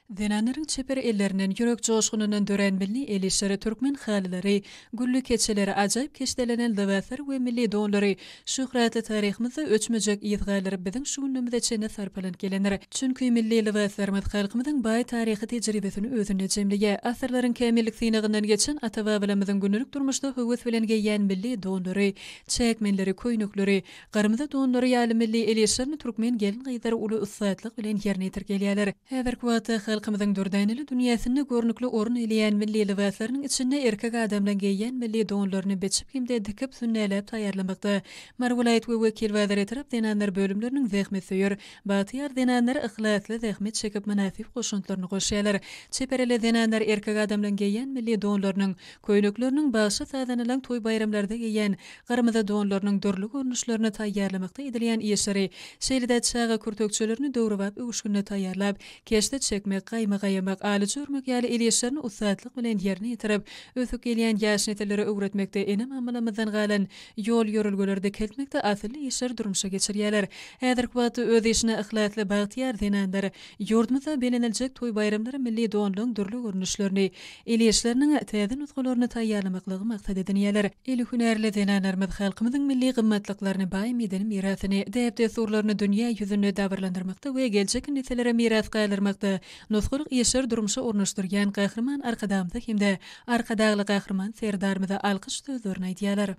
Zenanlaryň çeper ellerinden, ýürek joşgunyndan dörän milli el işleri, türkmen halylary, gülli keçeleri, ajaýyp keşdelenen lybaslar we milli donlary şöhratly taryhymyzda öçmejek yz galdyryp, biziň şu günlerimize çenli sarpalanyp gelendir. Çünki milli lybaslarymyz halkymyzyň baý taryhy tejribesini özünde jemleýär. Asyrlaryň kämillik synagyndan geçen ata-babalarymyzyň gündelik durmuşda höwes bilen geýýän milli donlary, çäkmenleri, köýnekleri, Gyrmyzy donlary ýaly milli el işlerini türkmen gelin-gyzlary uly ussatlyk bilen ýerine ýetirip gelýärler. Häzirki wagtda halkymyzyň dürdäneli dünýäsinde görnükli orun eýleýän milli lybaslarynyň içinde erkek adamlaryň geýýän milli donlaryny biçip hem-de dikip, sünnäläp taýýarlamakda Mary welaýat we Wekilbazar etrap zenanlar bölümleriniň zähmetsöýer, bagtyýar zenanlary yhlasly zähmet çekip mynasyp goşantlaryny goşýarlar. Çeper elli zenanlar erkek adamlaryň geýýän milli donlarynyň, köýnekleriniň, bagşy-sazandalaryň toý-baýramlarda geýýän Gyrmyzy donlarynyň dürli görnüşlerini taýýarlamakda edilýän işleri, şeýle-de çaga kürtekçelerini döwrebap öwüşginde taýýarlap, keşde çekmek, gaýma gaýamak, alyja örmek ýaly el işlerini ussatlyk bilen ýerine ýetirip, ösüp gelýän ýaş nesillere öwretmekde ene-mamalarymyzdan galan ýol-ýörelgeleri dikeltmekde asylly işleri durmuşa geçirýärler. Häzirki wagtda öz işine yhlasly bagtyýar zenanlar Ýurdumyzda belleniljek toý-baýramlara milli donlaryň dürli görnüşlerini, el işleriniň täze nusgalaryny taýýarlamaklygy maksat edinýärler. Eli hünärli zenanlarymyz halkymyzyň milli gymmatlyklaryny, baý medeni mirasyny, däp-dessurlaryny dünýä ýüzünde dabaralandyrmakda we geljekki nesillere miras galdyrmakda nusgalyk işleri durmuşa ornaşdyrýan Gahryman Arkadagymyza hem-de Arkadagly Gahryman Serdarymyza alkyş sözlerini aýdýarlar.